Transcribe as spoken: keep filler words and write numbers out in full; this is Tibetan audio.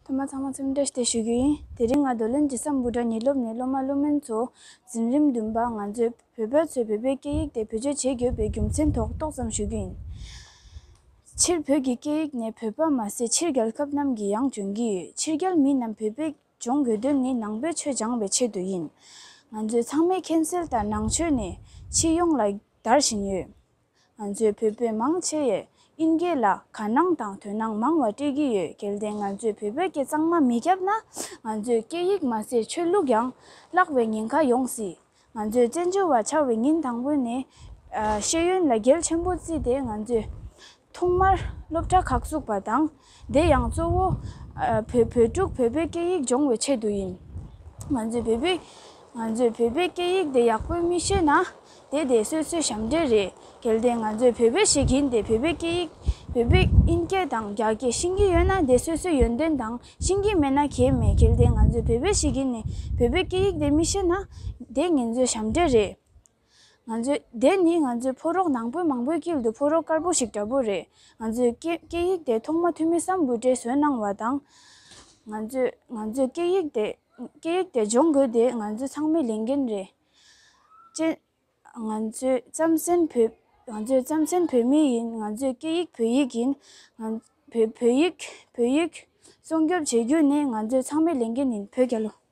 ཐོག་མར་ཚང་མ་འཚམས་འདྲི་བཀྲ་ཤིས་བདེ་ལེགས་ཞུ་རྒྱུ་ཡིན། དེ་རིང་ང་རྡོར་གླིང་འབྲས་སྤུངས་བུ་ཊ་ཉེ་སློབ་ནས་སློབ་མ་སློབ་མིན་ཚོ་འཛིན་རིམ་བདུན་པ། ང་ཚོས་བོད་པ་ཚོས་བོད་པའི་སྐད་ཡིག་དེ་བེད་སྤྱོད་བྱེད་དགོས་པའི་རྒྱུ་མཚན་ཐོག་ཏོག་ཙམ་ཞུ་རྒྱུ་ཡིན། སྤྱིར་བོད་ཀྱི་སྐད་ཡིག་ནི་བོད་པ་མ་ཟད་ཕྱིར་རྒྱལ་ཁབ་རྣམས་ཀྱིས་ཡང་སྦྱོང་གི་ཡོད། ཕྱིར་རྒྱལ་མི་རྣམས་བོད་པའི་སྦྱོང་དགོས་དོན་ནི་ནང་པའི་ཆོས་སྦྱང་བའི་ཆེད་དུ་ཡིན། ང་ཚོས་ཚང་མས་མཁྱེན་གསལ་ལྟར་ནང་ཆོས་ནི་སྤྱི་ཡོངས་ལ་དར་བཞིན་ཡོད། ང་ཚོས་བོད་པའི་མང་ཆེ་ཡས་དབྱིན་སྐད་ལ་དགའ་སྣང་དང་དོ་སྣང་མང་བ་སྤྲད་ཀྱི་ཡོད། གལ་ཏེ་ང་ཚོས་བོད་པའི་སྐད་གཙང་མ་མི་བརྒྱབ་ན། ང་ཚོའི་སྐད་ཡིག་མ་ཟད་ཆོས་ལུགས་ཀྱང་བརླག་པའི་ཉེན་ཁ་ཡོང་སྲིད། ང་ཚོས་བཙན་བྱོལ་བ་ཆགས་པའི་ཉིན་དང་པོ་ནས། ཨ། ཤེས་ཡོན་ལ་གལ་ཆེན་པོ་བརྩིས་ཏེ། ང་ཚོས་ཐོག་མར་སློབ་གྲྭ་ཁག་བཙུགས་པ་དང་། དེ་ཡང་གཙོ་བོ། ཨ། བོད་བོད་ཕྲུག་བོད་པའི་སྐད་ཡིག་སྦྱོང་བའི་ཆེད་དུ་ཡིན། ང་ཚོས་བོད་པའི། ང་ཚོས་བོད་པའི་སྐད་ཡིག་དེ་ཡག་པོ་མི་ཤེས་ན། དེ་དེ་སོ་སོའི་ཞབས་འདྲེན་རེད། གལ་ཏེ་ང་ཚོས་བོད་པ་ཞིག་ཡིན་ཏེ་བོད་པའི་སྐད་ཡིག་བོད་པའི་དབྱིན་སྐད་དང་རྒྱ་སྐད་ཤེས་ཀྱི་ཡོད་ན། དེ་སོ་སོའི་ཡོན་ཏན་དང་ཤེས་ཀྱི་མེད་ན་གལ་མེད། གལ་ཏེ་ང་ཚོས་བོད་པ་ཞིག་ཡིན་ནས་བོད་པའི་སྐད་ཡིག་དེ་མི་ཤེས་ན། དེ་ང་ཚོའི་ཞབས་འདྲེན་རེད། ང་ཚོས་དེ་ནི་ང་ཚོའི་ཕོ་རོག་ནང་པའི་མང་པོའི་དཀྱིལ་དུ་ཕོ་རོག་དཀར་པོ་ཞིག་འདྲ་པོ་རེད། ང་ཚོའི་སྐད་སྐད་ཡིག་དེ་ཐོག་མ་ཐོན་མི་སམ་བྷོ་ཊས་བཟོས་གནང་བ་དང་། ང་ཚོས་ང་ཚོའི་སྐད་ཡིག་དེ་སྐད་ཡིག་དེ་སྦྱོང་དགོས་དེ་ང་ཚོའི་ཚང་མའི་ལས་འགན་རེད། ཅེས། ང་ཚོས་རྩམ་ཟན་བོད། ང་ཚོས་རྩམ་ཟན་བོད་མི་ཡིན། ང་ཚོའི་སྐད་ཡིག་བོད་ཡིག་ཡིན། ང་བོད་བོད་ཡིག་བོད་ཡིག་སྲུང་སྐྱོབ་བྱེད་རྒྱུ་ནི་ང་ཚོའི་ཚང་མའི་ལས་འགན་ཡིན། བོད་རྒྱལ་ལོ།